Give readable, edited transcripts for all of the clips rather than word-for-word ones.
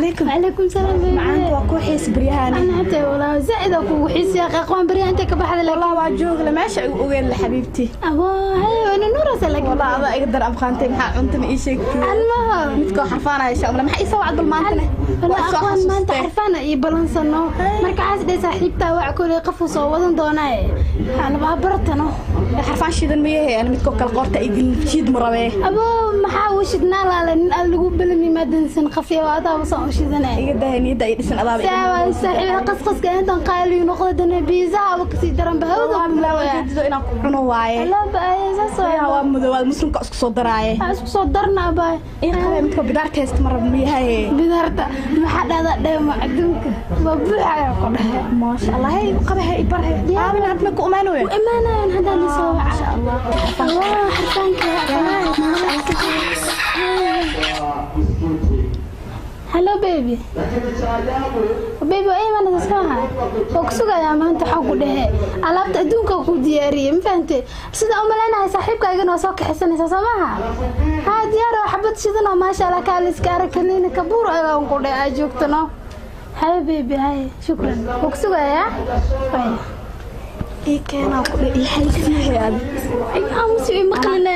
عليكم. وعليكم السلام. macaanka waa ku xiis baryahan. أنا حتى والله زائد أكو حيس يا أخوان بريان أنت كبحث لك. والله waa joogle meesha igu ogeyn la xabiibti. أبا هاي أنا نورة سلك. والله adaa iga dar afqaantay maxaa cunta ma ii sheegtay. المها midkoo xarfaanaya insha Allah maxaa ii soo wacd bal maantane. والله أخوان ما أنت عرفانة إيه بلنسنو مركز عايز ده صاحبتها وعكولي قفو صوّدن doonaa أنا بقى xarfaan shidan ma yahay ana midkoo kale qoorta ay gelin shiid ma rabee. أبا maxaa u shidnaa laalan lagu balami madansan khafiya waa adaa soo u shidanay. Iga daa niyada ay dhisan adaaba. Saawa saaxiib qasqaska intan qaali noqdo biisaha wa kasii daran bahawda jeedo inaan ku cuno waaye. Allah baa saas waa waa madow muslimka isku soo daraaye. Isku soo darnaa baa ii qabay midkoo bidaarta haysta ma rab ma yahay. Bidaarta maxaa dhada dheema adduunka waa buuxaya ku dhahay. Maasha Allah hey qabay hey bar hey aabina hadna ku imaanayo. U imaanayan hadda la soo waca. Maasha Allah. Allah xarfaanka Hello baby. Baby ay mana soo oo ku sugayaa maanta waxa ku dhahay alaabta adduunka ku diyaariyay ma fahantay sida u maleynahay saaxiibkaaga noo soo kaxisanaysa samaha ha diyaar oo xabad shidan oo maasha Allah ka liska arkalina kabuur ayaan ku dhahay joogtano hay baby hay shukran oo ku sugayaa bay ii keenaa ku dhahay xaysiihay aad ay aamusi maqlina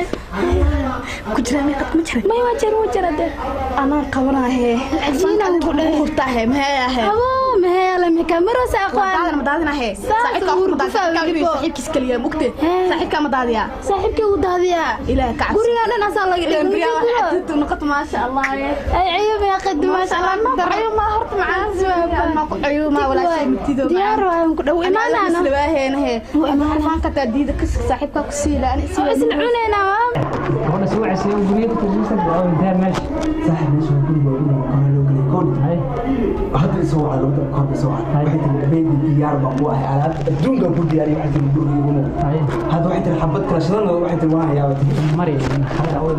ku jira meeqad ma jira may waa jira waa jira de anaa qabanaahe cajiina ku dhahay hurtaahe maxay ahe abo maxay la mekamaro saaqaan daadana ma daadinahe saaxiibka ku daadinahe saaxiibkiis kaliya mugte saaxiibka ma daadiyaa saaxiibka uu daadiyaa ilaa ka cabsi guriga dhan asaa laga dhigay guriga noqoto maasha Allah ay ciyo meeqad maasha Allah ma ciyo ma horta macaan ma ku ciyo ma walaashay mutido diyaar waan ku dhaw imaanana islaaheenahe xarfaanka taa diida ka saaxiibka ku siila ani isla cuneena waa وانا سوى عسير وقريت تجلس دار ماشي صاحب ماشي وقريب وقريب لو قريب كون هذا يسوى على وضع كون يسوى واحد البيت ديار بقوة على الدنيا قبل دياري واحد الدنيا هذا واحد الحبات كلا شلون واحد الواحد يا ولد مري هذا اول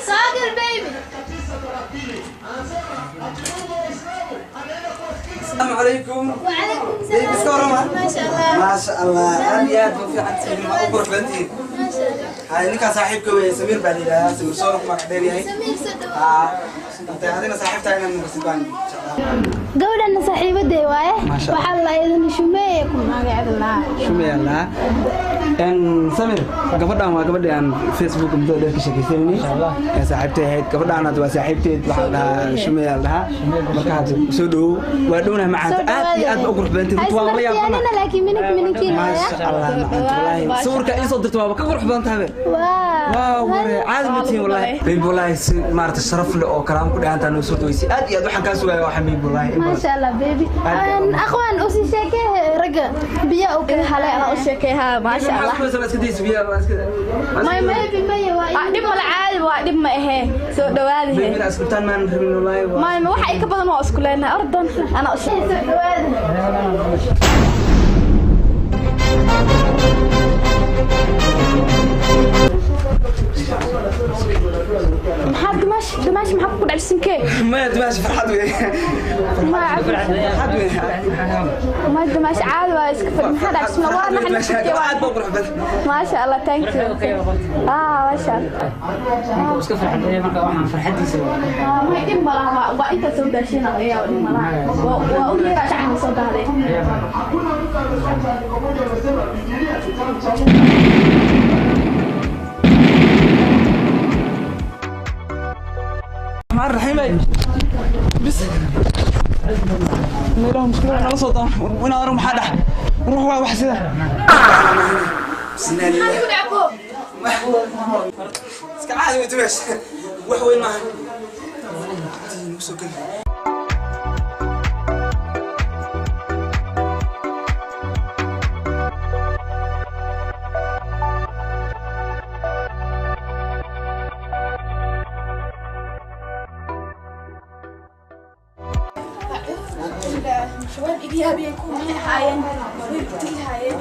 صاقر بيبي. السلام عليكم. وعليكم السلام. ما شاء الله ما شاء الله aad iyo aad u fiican tihiin ma u qurux badan tihiin. ما شاء الله. Hay ninka saaxiibka weeye Samiir baa la yidhaahdaa Samiir soo magac dheer yahay. سمير سدو. Intay adina saaxiibtaa inaad noqotid baan jeclaa. Gabadhana saaxiibaday waaye. Maasha Allah. Waxaa la idin shumeeye ku magaceeda lahaa. Shumeeye lahaa. Samir gabadhan waa gabadhii aan Facebook muddo dheer ka sheekaysanay. Ee saaxiibtay ahayd gabadhan hadda waa saaxiibteed waxaa la dhahaa Shumeeye la dhahaa. Marka hadda soo dhow waa dhownahay macaanta aad iyo aad u qurux badan tihiin waa la yaabana. Laakiin minik minikiin waaye. Maasha Allah macaanta wallaahi sawirka ii soo dirtay waaba ka qurux badan tahay. Waa waa caadi ma tihiin wallaahi. Baby wallaahi si maarta sharaf leh oo kalaam ku dhahantaa noo soo dhaweysay aad iyo aad waxaan kaa sugayaa waxaan baby wallaahi. ما شاء الله بيبي أخوان أوسي شاكه رجع بيا أوكي halay anaa u sheekayhaa maasha Allah ما ما بي ما يوا dhib mala caadi waa dhib ma ahee soo dhawaadahe Baby askutaan maan rabin wallaahi. ma waxa ay ka badan waa isku leenahay ordan anaa u soo dhawaada. Maxaa dimaash dimaash maxaa ku dhacsinkee Ma dimaash farxad weey. Ma farxad weey. Ma dimaash caadi waa iska fadhi maxaa dhacsin waa naxan aad baa qurux badan. Maasha Allah thank you. Ma sha Allah iska farxad marka waxaan farxadiisa ma dhib malaha waa inta soo daashina ayaa dhib malaha waa u yeeraa shacabka soo daaday. الرحمن الرحيم بس ما لهم مشكلة أنا صوت وأنا أروح حدا روح واحد سيده iska caadi wey dimash wax weyn maaha soo geli. شباب إيجابي يكون هاي haayeen way dili haayeen.